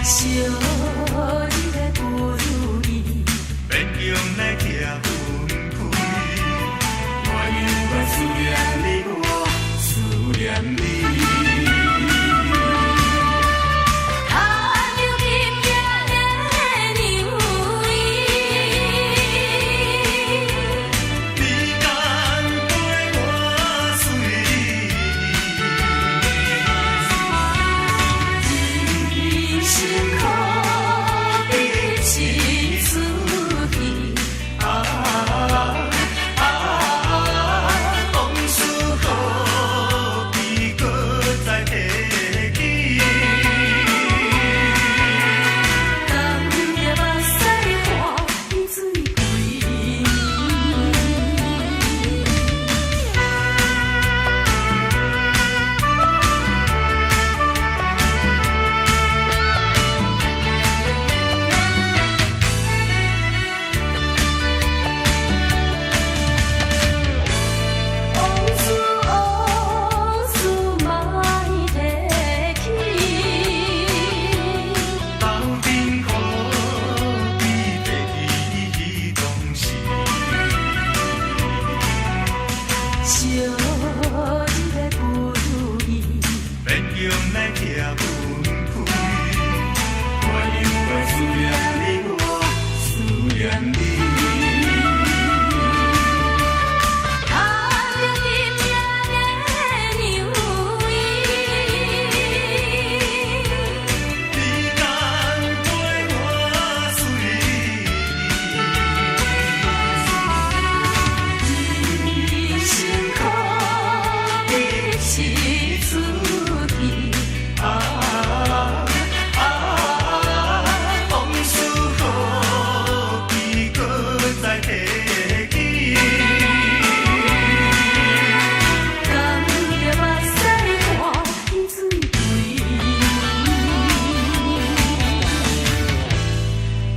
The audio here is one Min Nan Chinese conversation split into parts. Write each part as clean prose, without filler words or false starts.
惜日的不如意，勉強來拆分開。我猶原思念你，我思念你。牽著今夜的娘伊，你敢陪我睡？人生可比一出戲。啊啊！往事何必閣再提起？江夜目屎汗水規暝。往事往事莫提起，斗陣可比提起彼當時。惜日的不如意，勉強來拆分開。我猶原思念你，我思念你。牽著今夜的娘伊，你敢陪我睡？人生可比一出戲。啊啊！往事何必閣再提起？江夜目屎汗水規暝。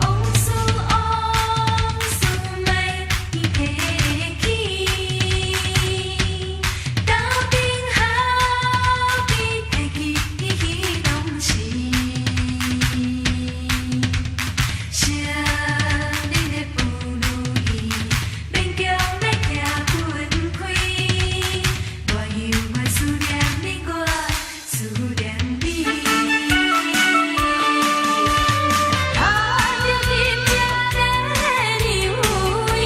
往事往事莫提起，斗陣何必提起彼當時。惜日的不如意，勉強來拆分開。我猶原思念你，我思念你。牽著今夜的娘伊，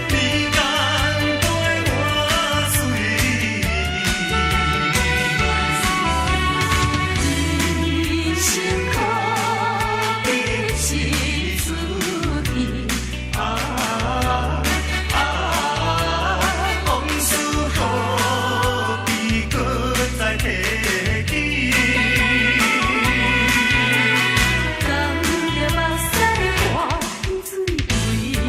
你敢陪我睡？人生可比一出戲。啊啊！往事何必閣再提起？江夜目屎汗水規暝。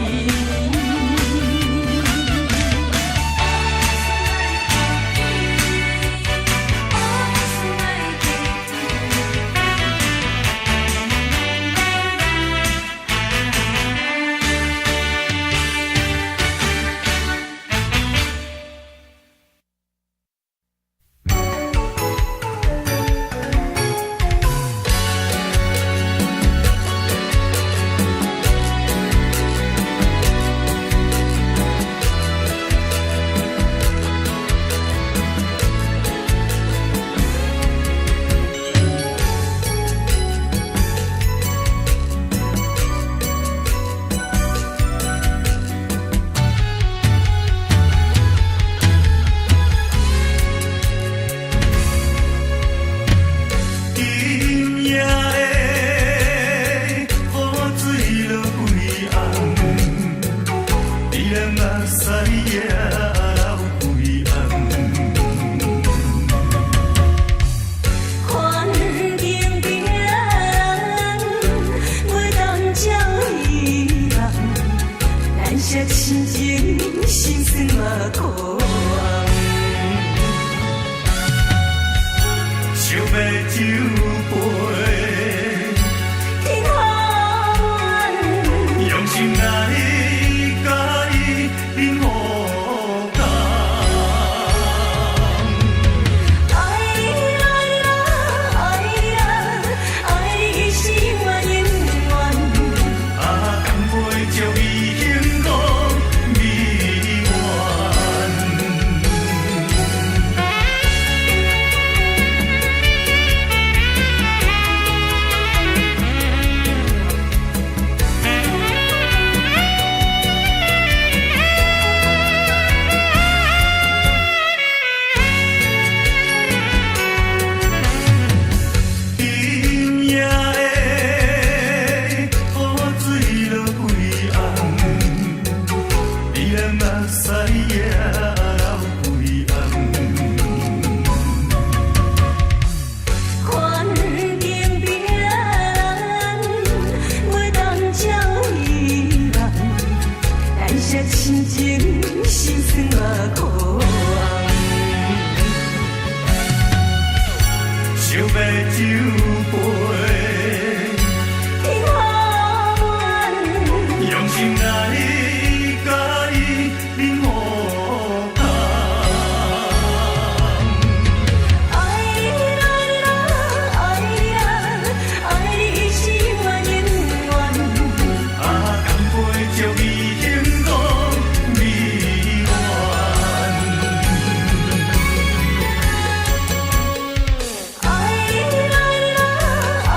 往事莫提起，往事莫提起。今夜的雨水落規暗，你人目屎也流規暗。環境變，袂當照彼人，難捨親情，心酸嘛苦紅。想欲酒杯，天空用心來共伊飲予干。愛來來欲酒杯，天可阮用心來佮伊啉予干。愛你啦啦，愛你啦，愛你是我永遠。啊，乾杯祝伊幸福美滿。愛你啦啦，愛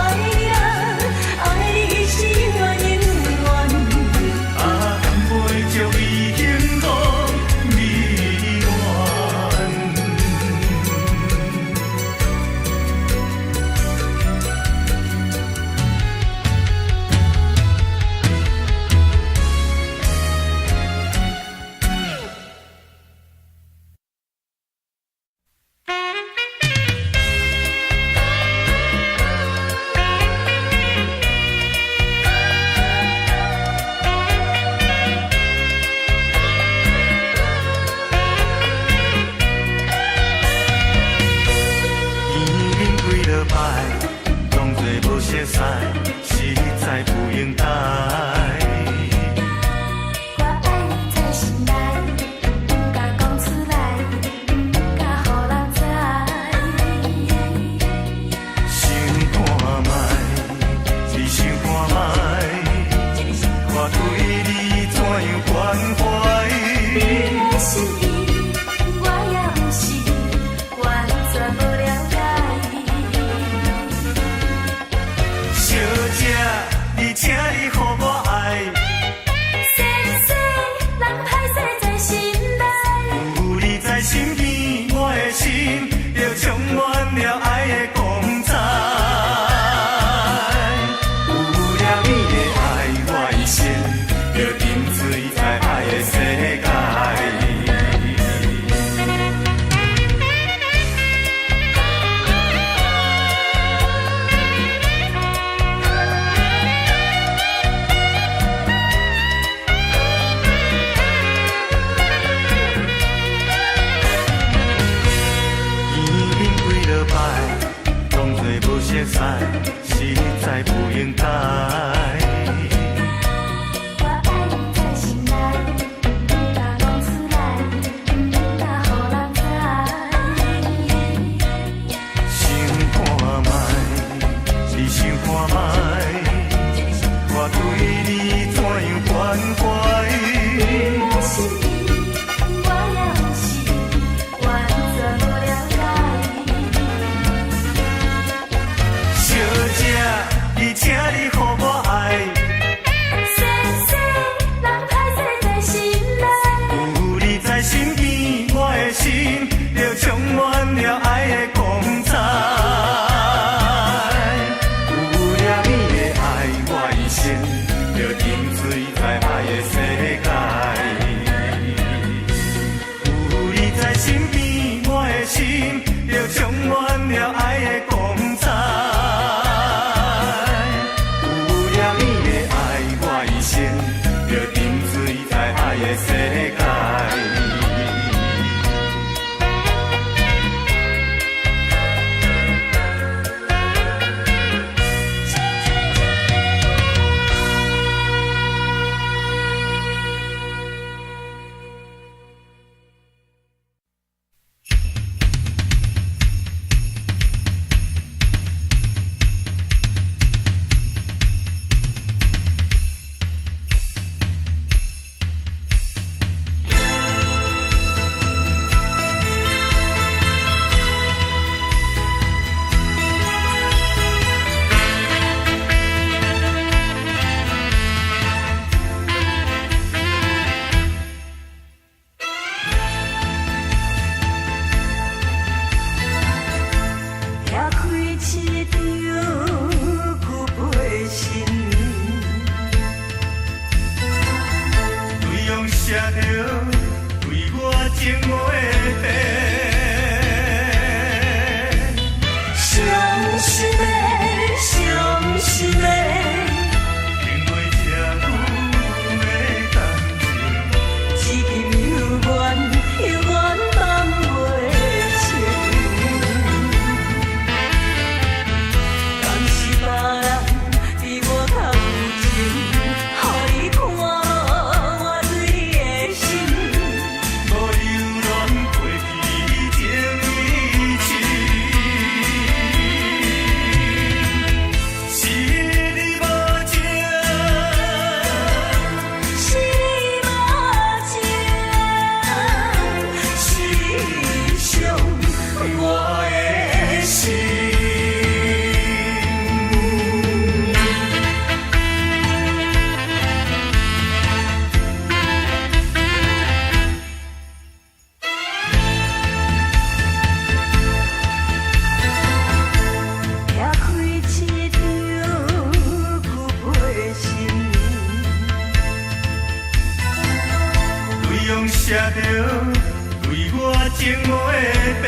白。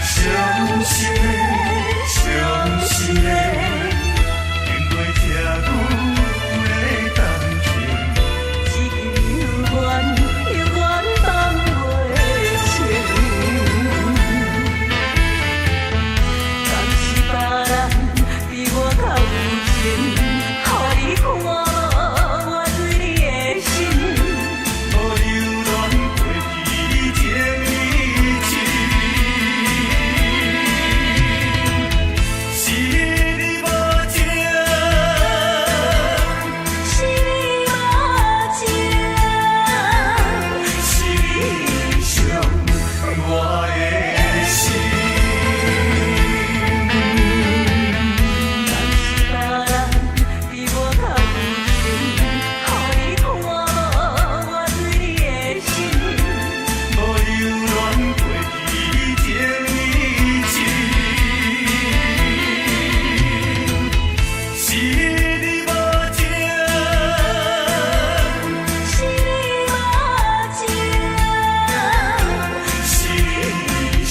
伤心的，伤心的，经过這久的感情，只有怨，犹原放袂清。敢是別人比我較有情，予你看無我對你的心。無留戀過去情已深，是你無情，是你無情，是你傷我的心。敢是別人比我較有情，予你看無我對你的心。無留戀過去情已深，是你無情，是你無情，是你傷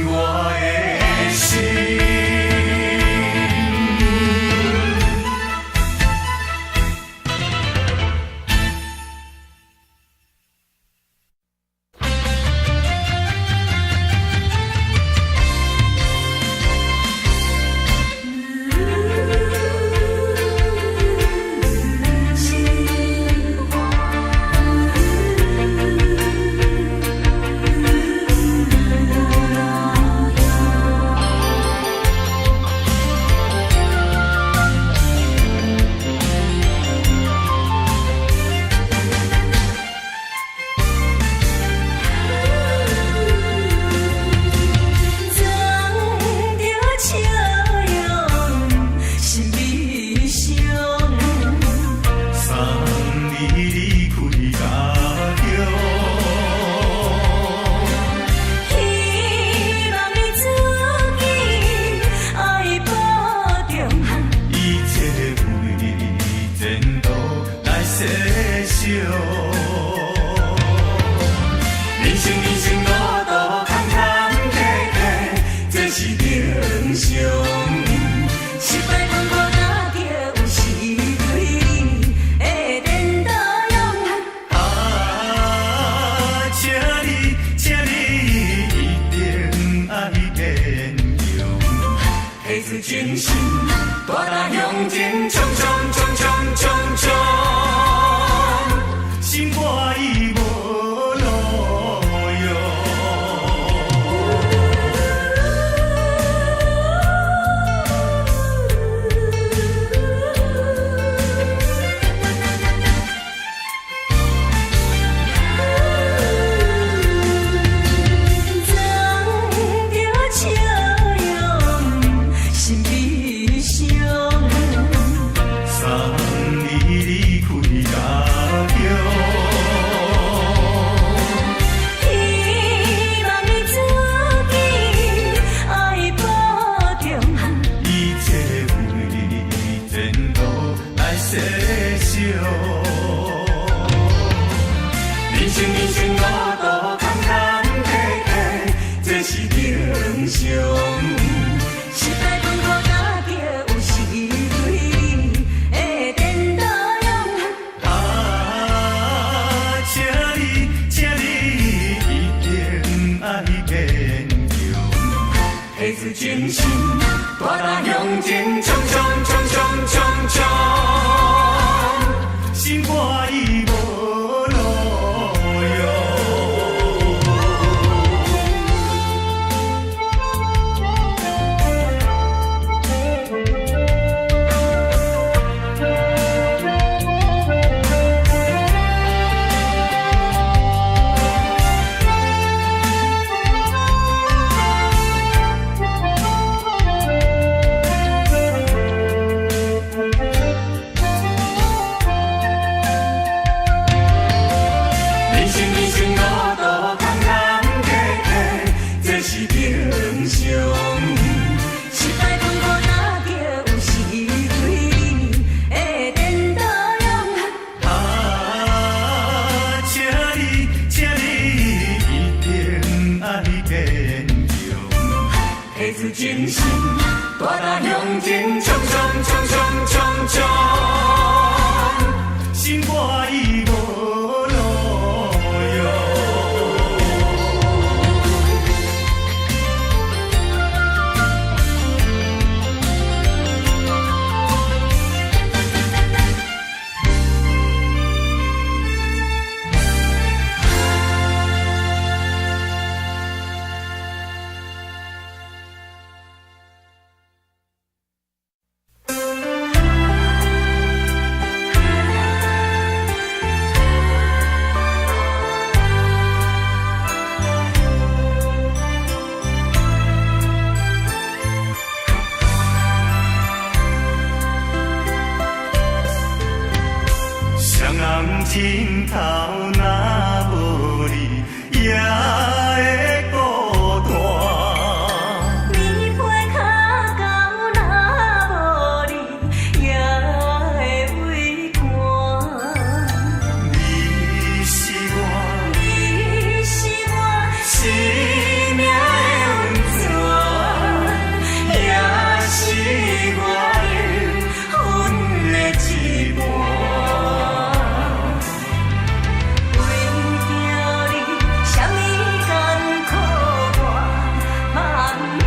我的心。藏著笑容，心悲傷。送你離開家鄉，希望你自己愛保重。一切為前途來設想。人生人生路途坎坎坷坷，這是平常。失敗困苦若著有時對你會顛倒用。啊，請你，請你一定愛堅強，提出精神，大膽向前衝衝衝衝衝衝，心肝已無路用。藏著笑容，心悲傷。送你離開家鄉，希望你自己愛保重。一切為前途來設想。人生人生路途坎坎坷坷，這是平常。失敗困苦若著有時對你會顛倒用。啊，請你，請你一定愛堅強，提出精神，大膽向前衝衝衝衝衝衝，心肝已無路用。精神，大胆向前衝衝衝衝衝衝，心肝已無路用。雙人枕頭若無你，也會孤單。棉被跤狗若無你，也會畏寒。你是我你是我生命的温泉，也是我靈魂的一半。為著你，啥物艱苦我嘛毋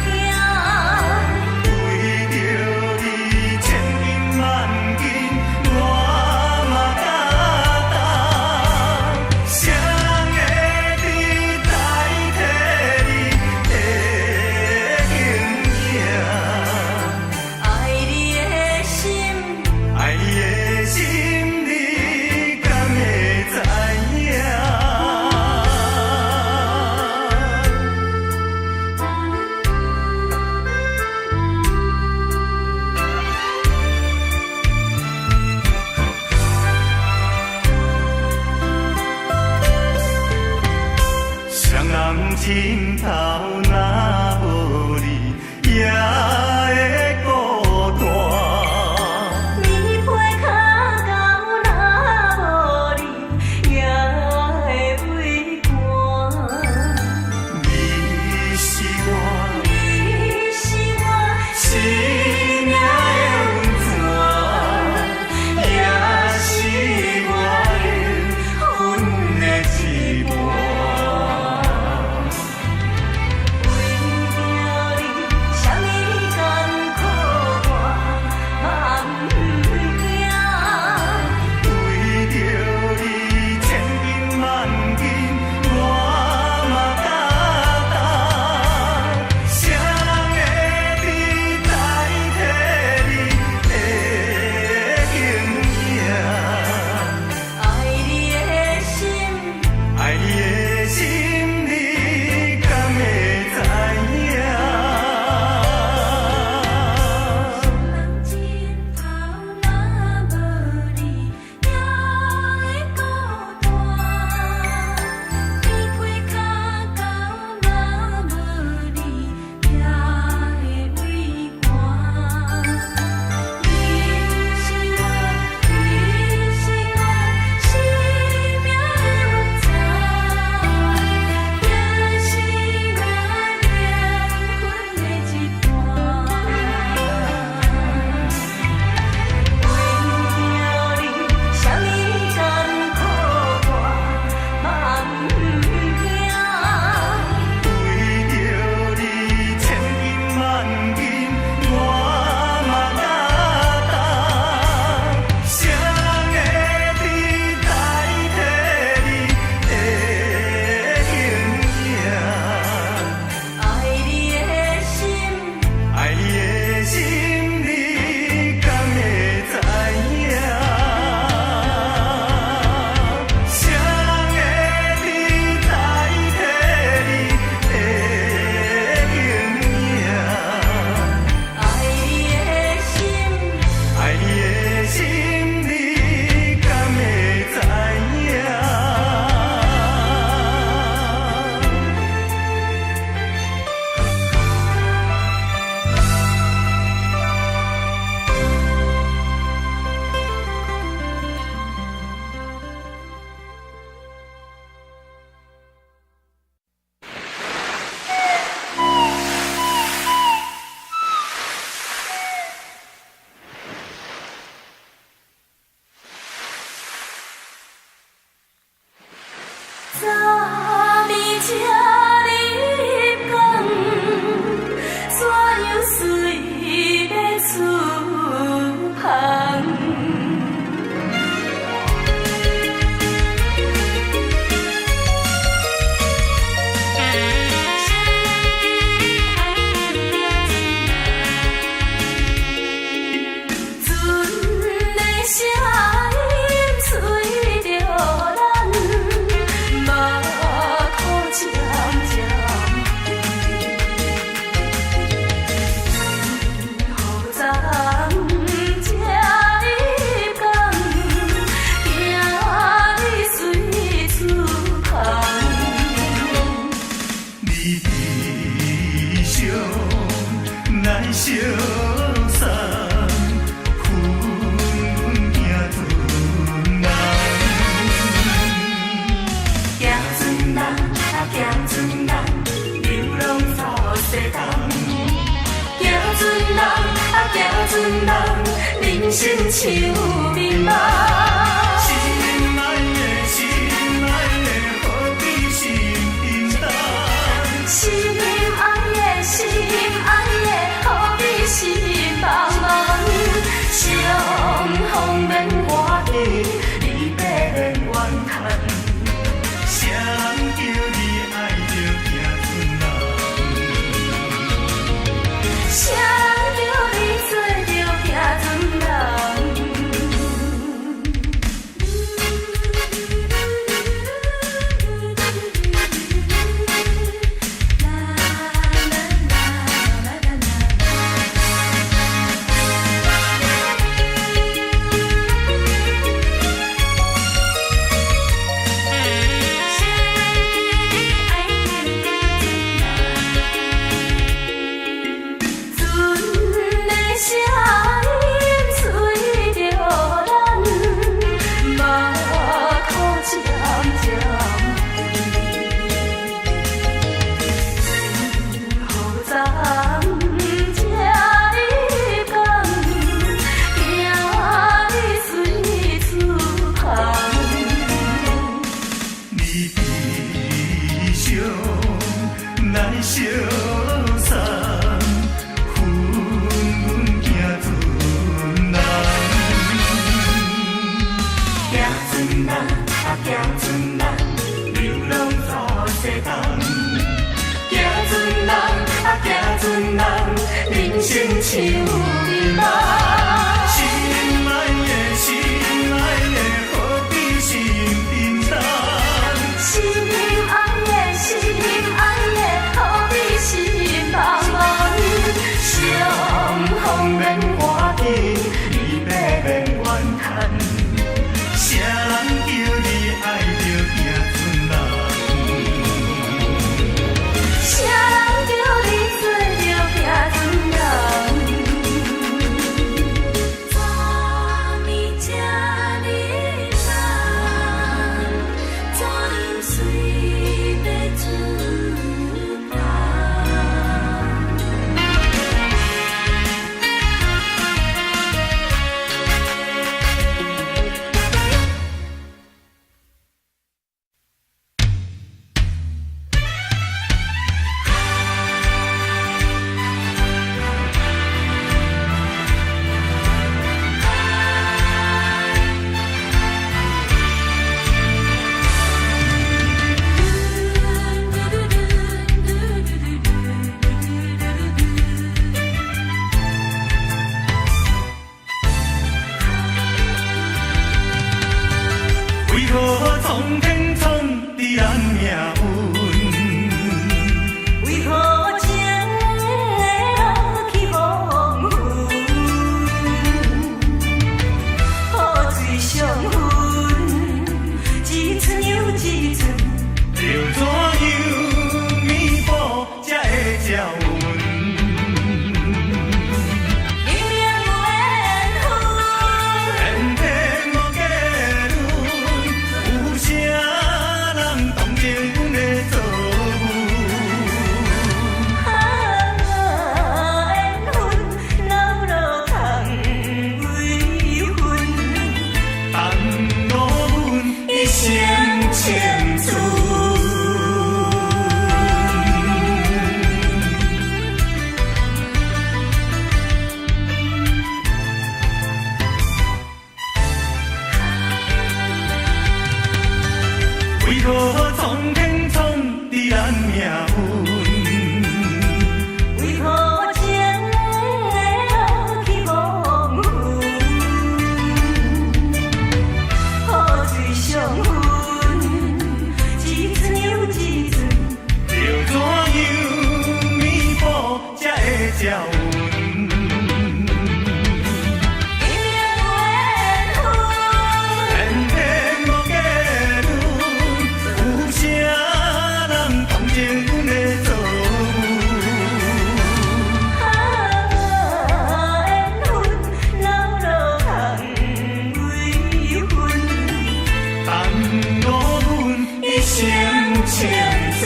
驚。為著你，千金萬金我嘛敢擔。誰會當代替你的形影？愛你的心，愛你的心，你敢會知影？雙人枕頭若無你，也會孤單。棉被跤狗若無你，也會畏寒。你是我你是我生命的温泉，也是我靈魂的一半。暝才入江，怎樣隨欲出芳？船的聲音随著咱，目苦渐渐何昨才入江，今日随出芳。你悲伤来相送，阮行船人。行船人啊，行船人，流浪走西东。行船人啊，行船人，人生像迷茫。心愛的，心愛的，何必心沉重？心愛的，心愛的，何必心茫茫？相逢免歡喜，離別免怨嘆。誰人叫你愛著行船人？誰人叫你做著行船人？船的聲音随著咱，目苦渐渐何昨才入江，今日随出芳。你悲傷來相送，阮行船人。行船人啊，行船人，流浪走西東。行船人啊，行船人，人生像迷茫。心愛的，心愛的，何必心沉重？心愛的，心愛的，何必心茫茫？相逢免歡喜，離別免怨嘆。誰人叫你愛著行船人？誰人叫你做著行船人？創天創地咱命運。為何情會落去無痕？雨水相分，一寸又一寸。著怎樣彌補才會照阮？姻緣緣分，偏偏無結論，有啥人同情阮的遭遇？啊，緣分流落空遺恨，耽誤阮一生青春。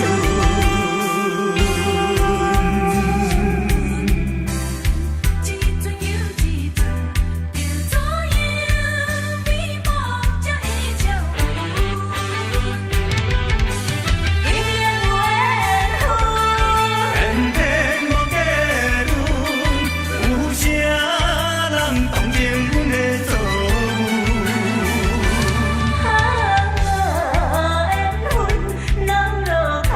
一寸又一寸，著怎樣彌補才會照阮？姻緣緣分，偏偏無結論，有啥人同情阮的遭遇？啊，緣分流落空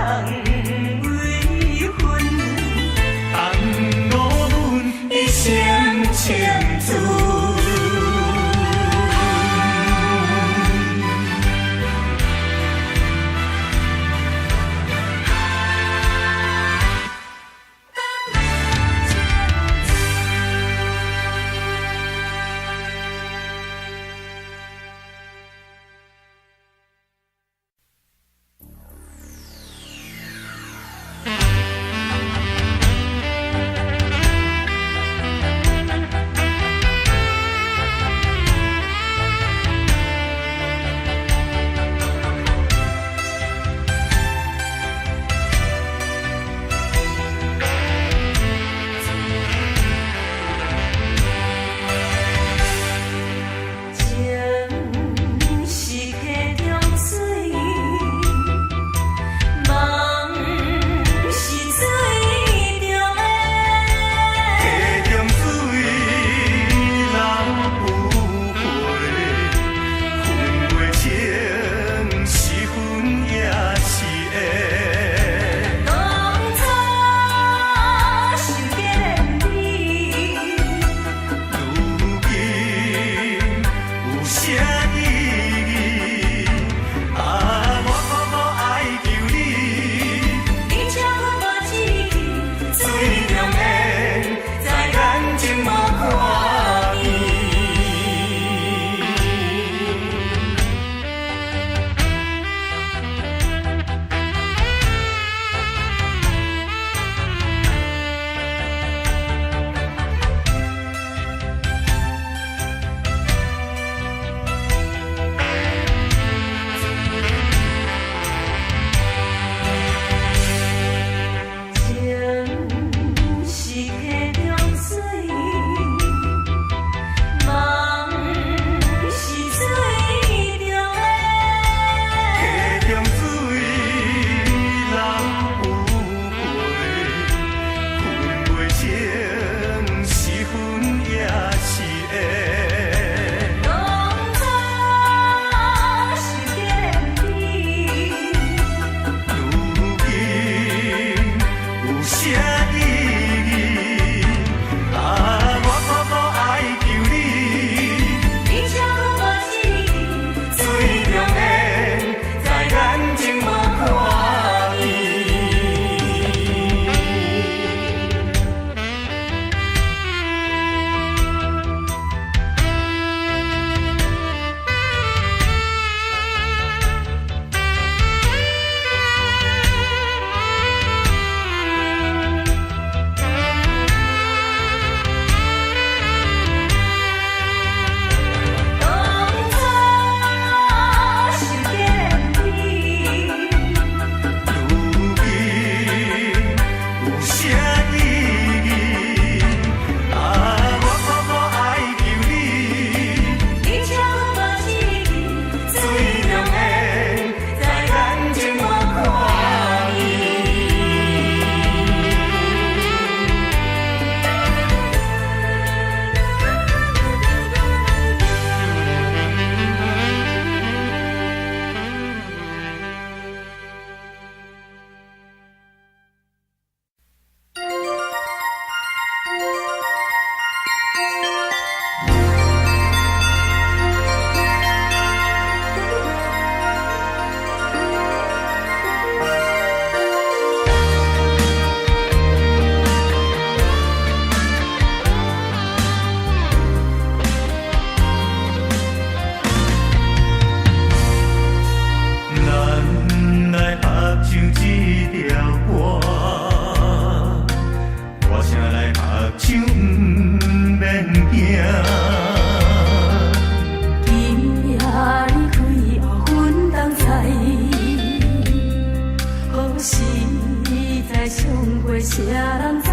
啥人知？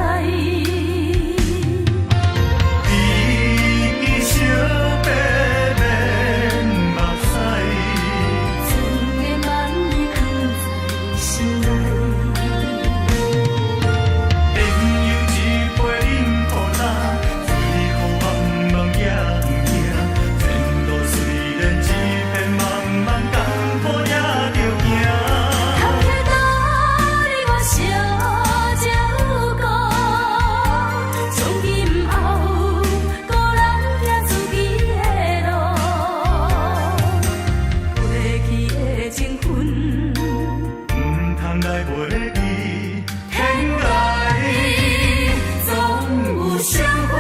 伊小白免目屎，船的万里囥在心內。朋友一杯飲予焦，醉予茫茫也毋驚。前路雖然一片茫茫，艱苦也著行。坎坷道你我相照顧，從今後各人行自己的路，過去的情分，毋通來袂記，天涯總有相會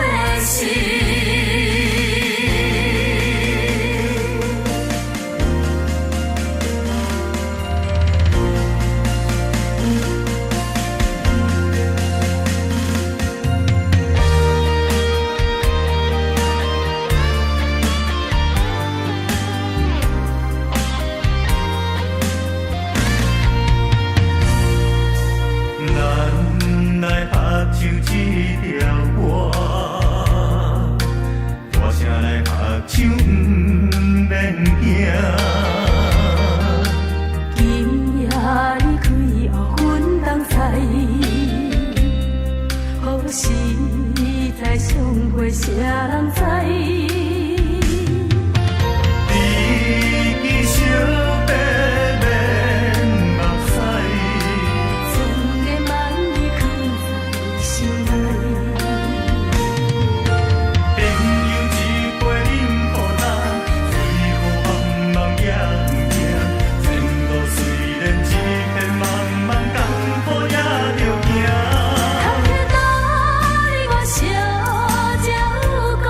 時。咱來合唱這條歌，大聲來合唱，毋免驚。今夜你開後阮同在，好時在相會啥人知？知己相白免目屎，船的萬里囥在心內。朋友一杯飲予焦，醉予茫茫也毋驚。前路雖然一片茫茫，艱苦也著行。坎坷道你我相照顧，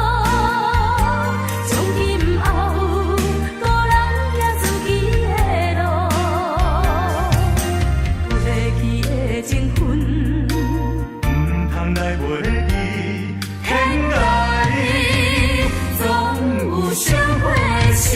從今後各人行自己的路，過去的情分，毋通來袂記，天涯總有相會時。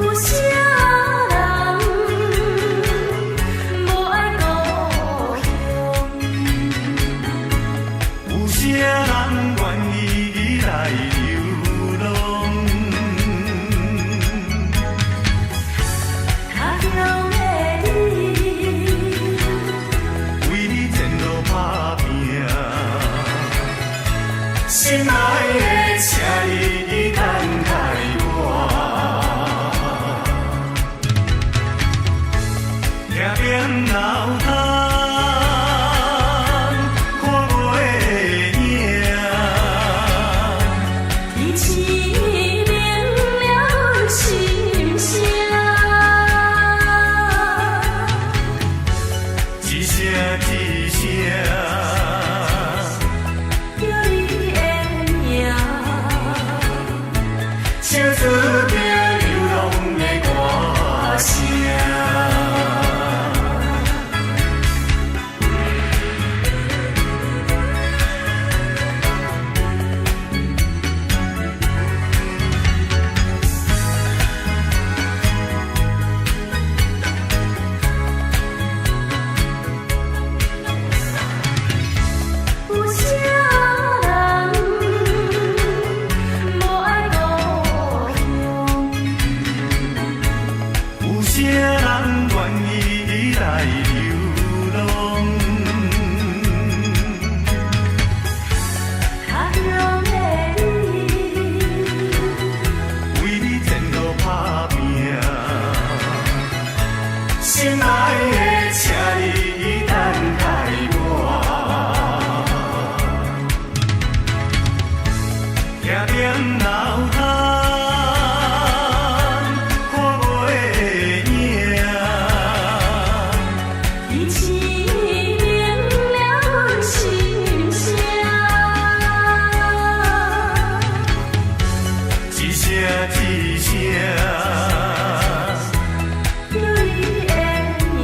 有啥人無愛故鄉？有啥人願意來流浪？他鄉的你，為你前路打拼，心愛的，請你等待我。聽邊老窗，看袂影。天星明了阮心聲。一聲一聲，叫你的名，唱出著流浪的歌聲。天明了阮心声。一声一声，叫你的名，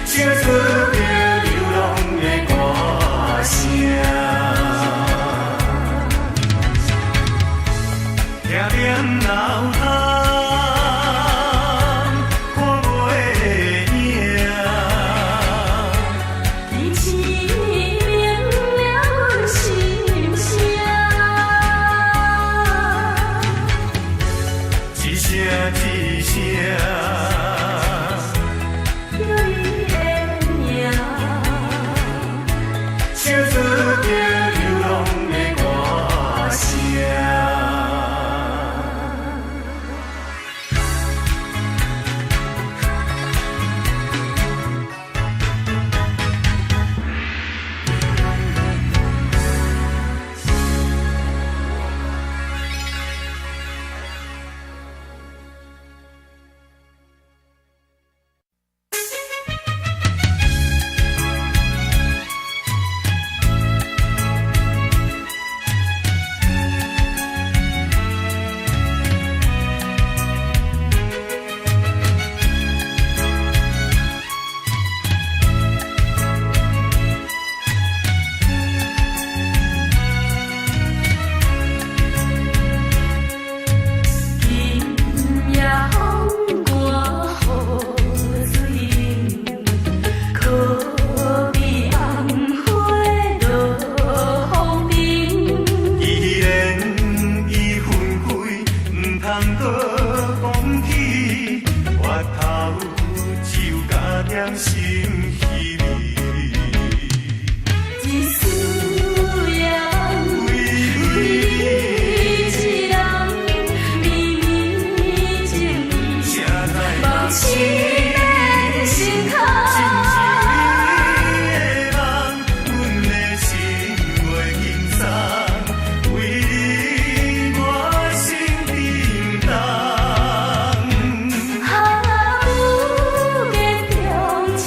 唱出著流浪的歌聲。聽遍老冬，看袂影。天明了阮心聲。一聲一聲，叫你的名，唱出著流浪的歌聲。今夜風寒雨水淋，可比紅花落風塵。既然已分開，毋通閣講起，回頭只有加添心稀微。一絲緣，為為你一人，綿綿情意，誰知夢醒的心坎。真是你的夢，阮的心袂輕鬆，為你我心沉重。哈，不見中秋，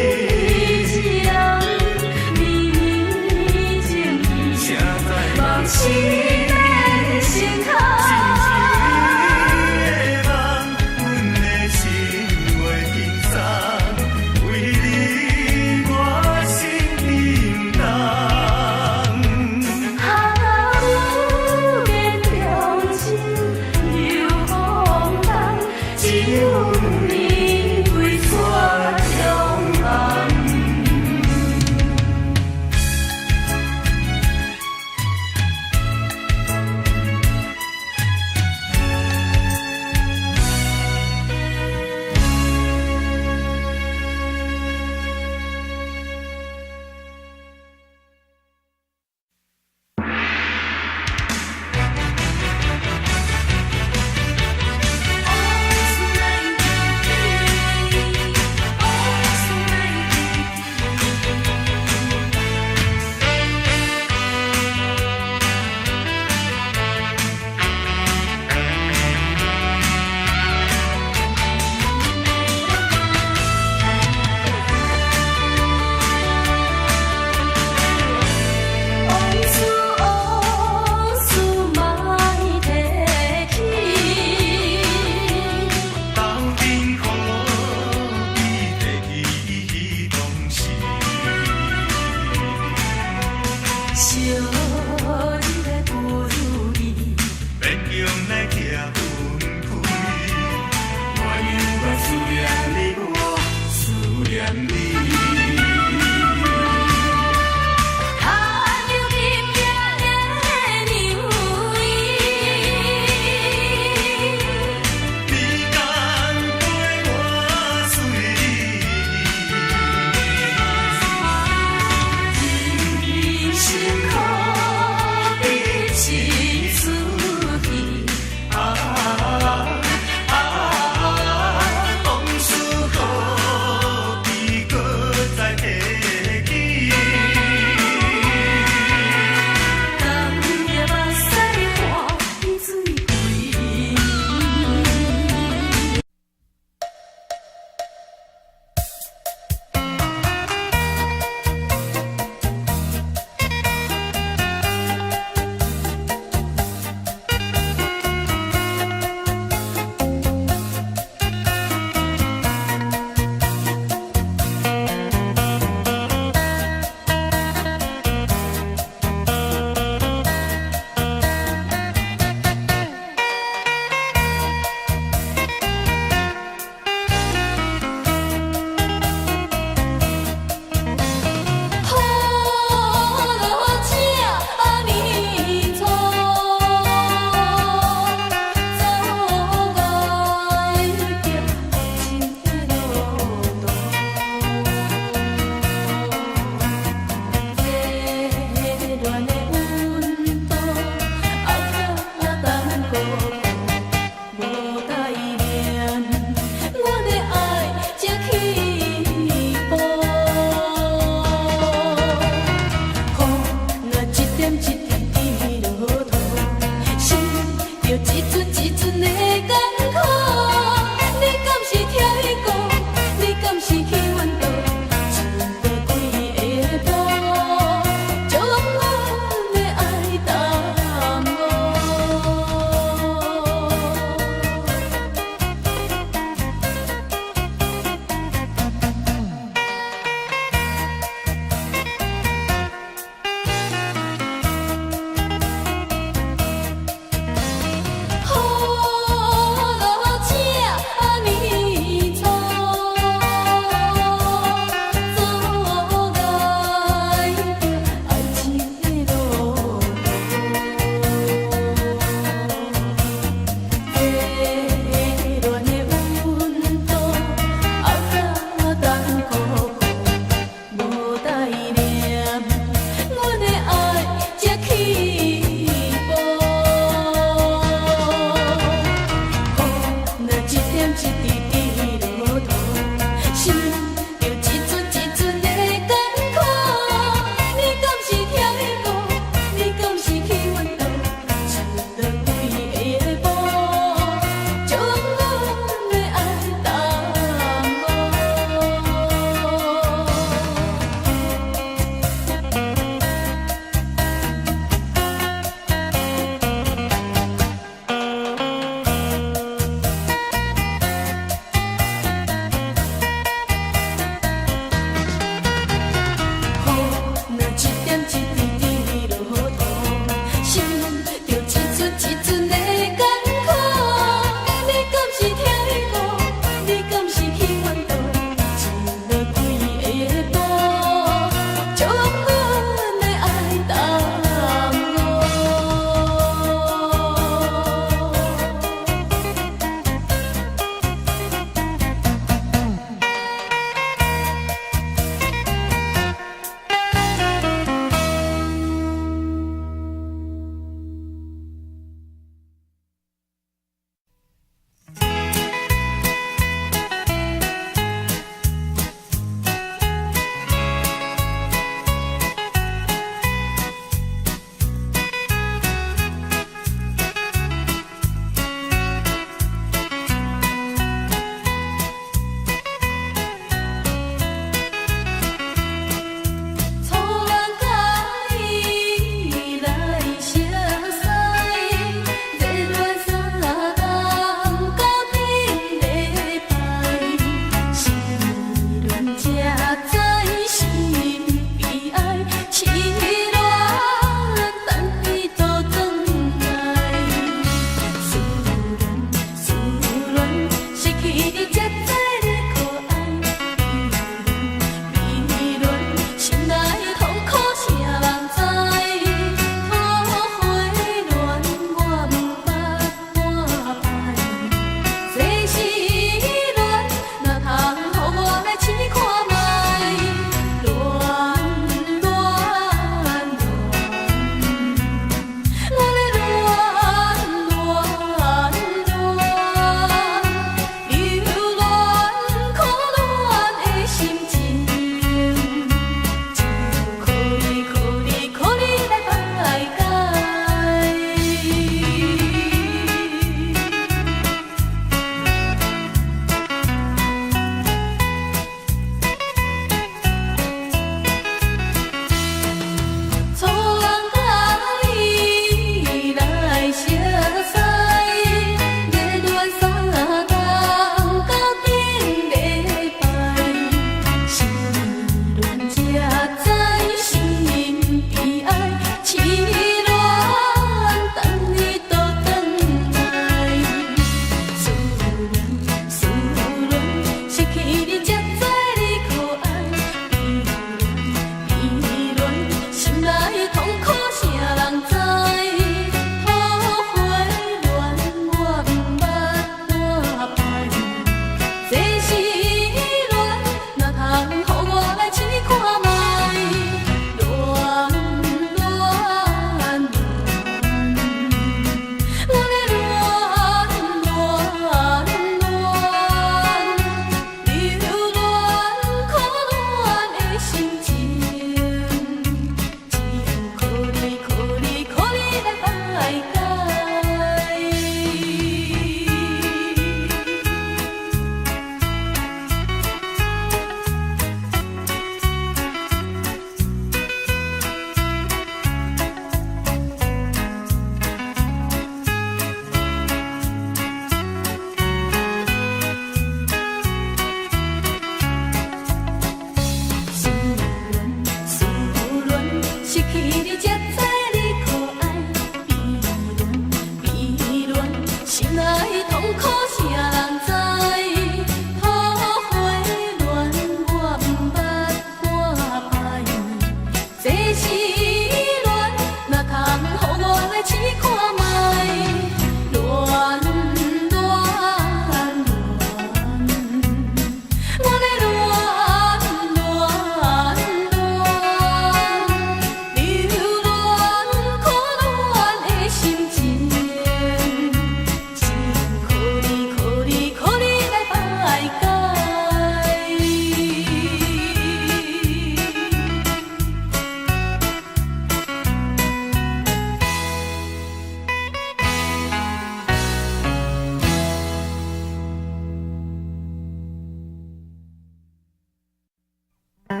我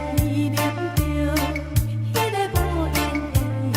念著彼个無閒的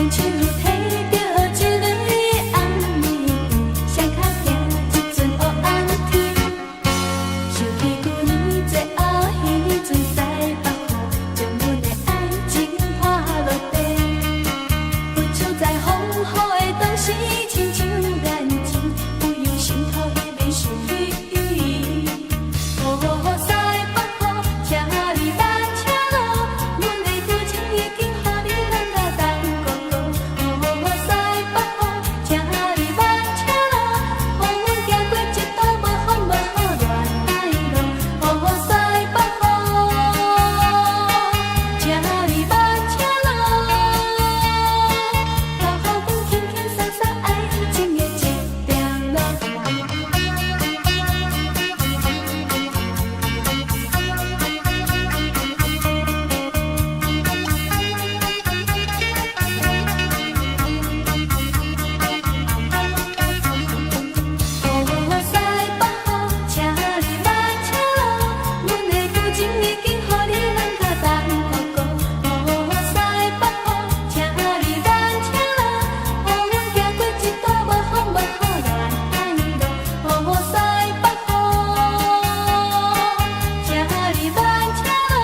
手提著一蕊紅玫瑰，雙跤行這陣黑暗天。想起舊年最後彼陣西北雨，將阮的愛情潑落地。付出在風雨的當時，親像眼睛，不由心頭彼暝想起伊。哦，西北雨，請你慢車路，阮的舊情已經予你放甲東哥哥。哦，西北雨，請你慢車路，予阮行過這道無風無雨戀愛路。哦，西北雨，請你慢車路，留予阮輕輕鬆鬆愛情的這條路。哦，西北雨，請你慢車路，阮的舊情已經予你放甲東哥哥。哦，西北雨，請你慢車路，予阮行過這道無風無雨戀愛路。哦，西北雨，請你慢車路，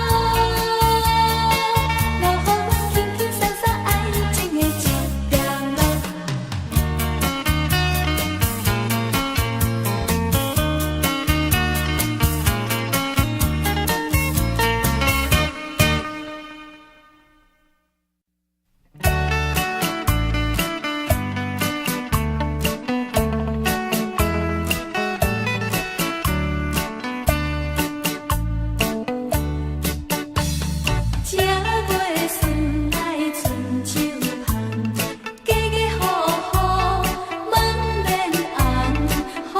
留予阮輕輕鬆鬆愛情的這條路。正月酸來春秋芳，家家戶戶滿面紅，風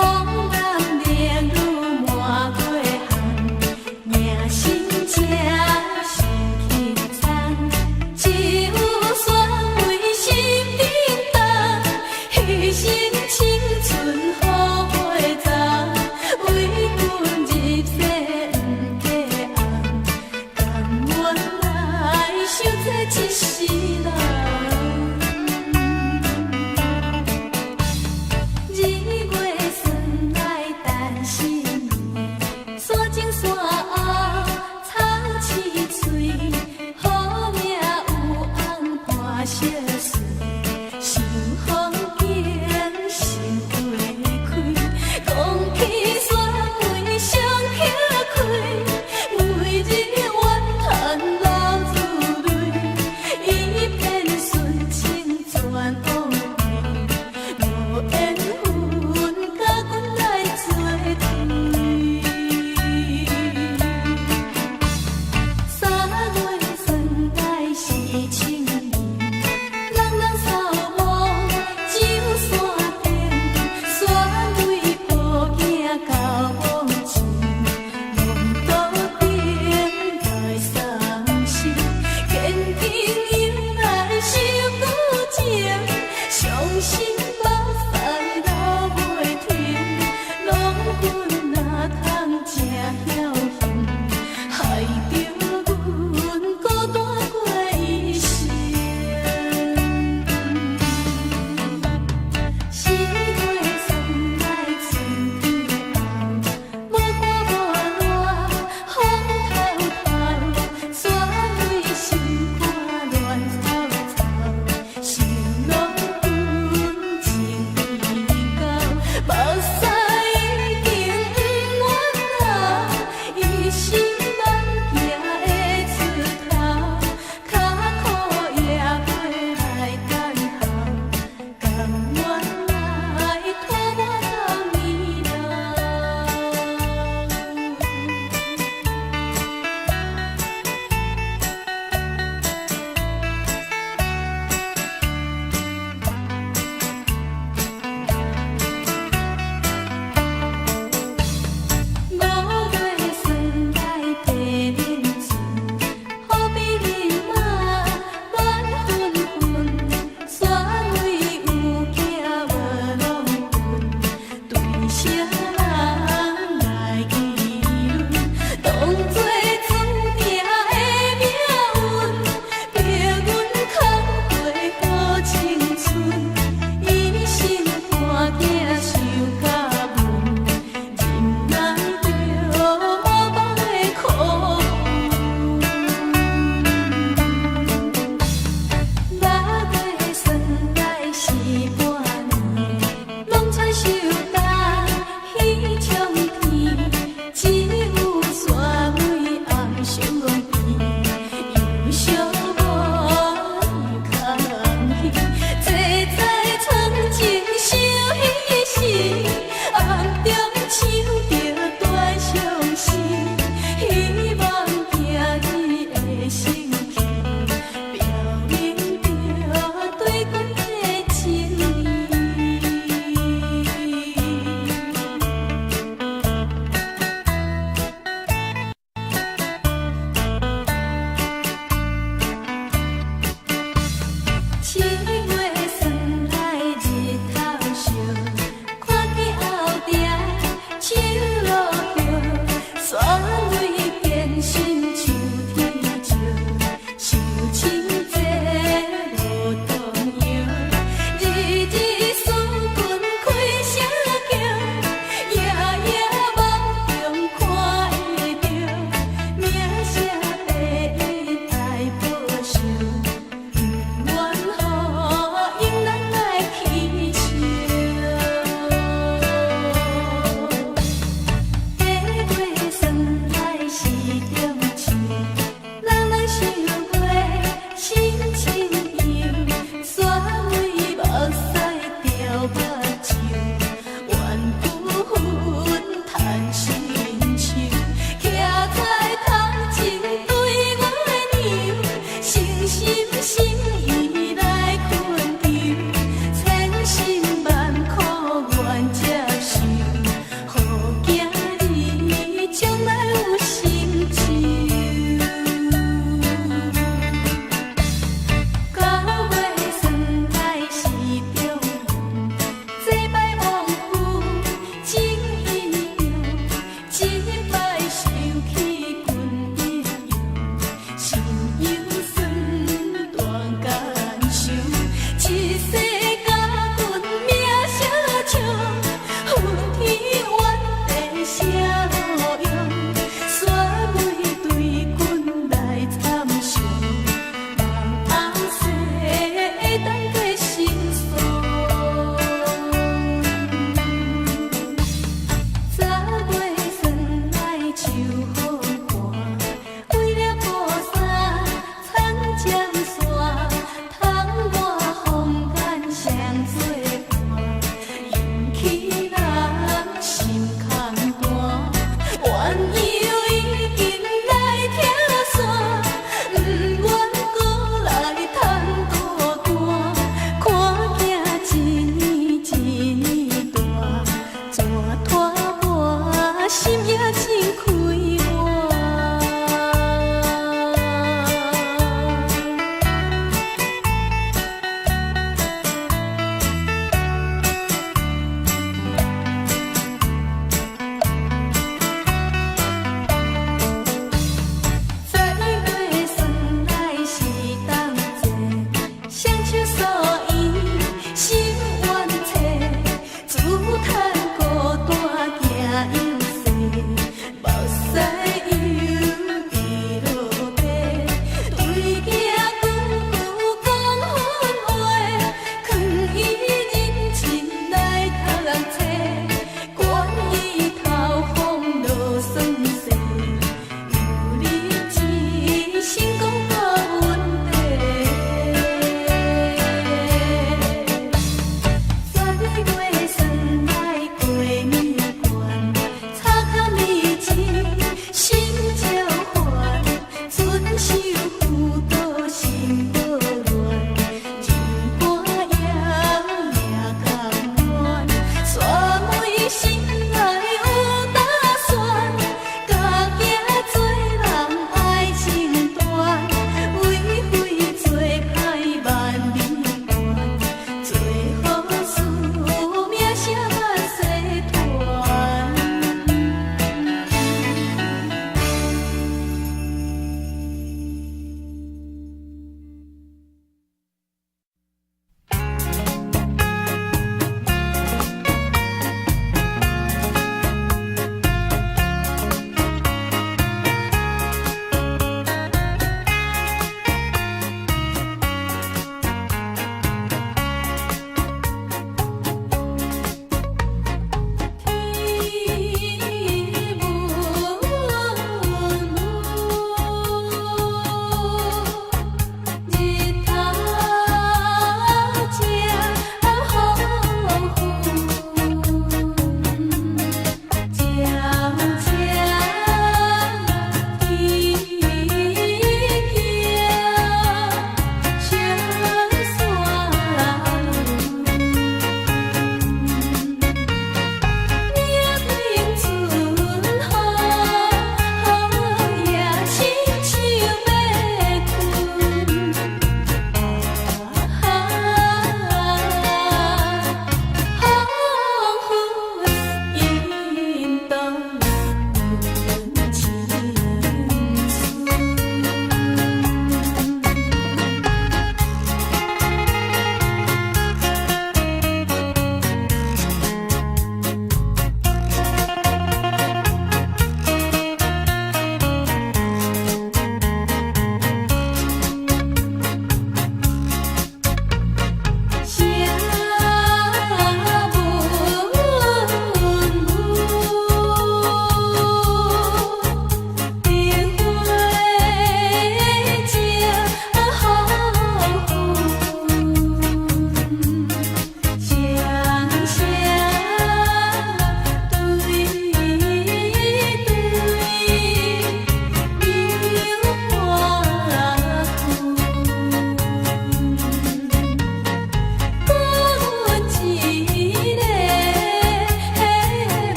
男美女滿街巷，迎新車新輕松，酒煞為心叮當，彼生青春好花鏢，為君入世毋嫁翁。甘願來受這一世人。二月酸來陳新年，山前山後草刺喙，好命有紅伴惜。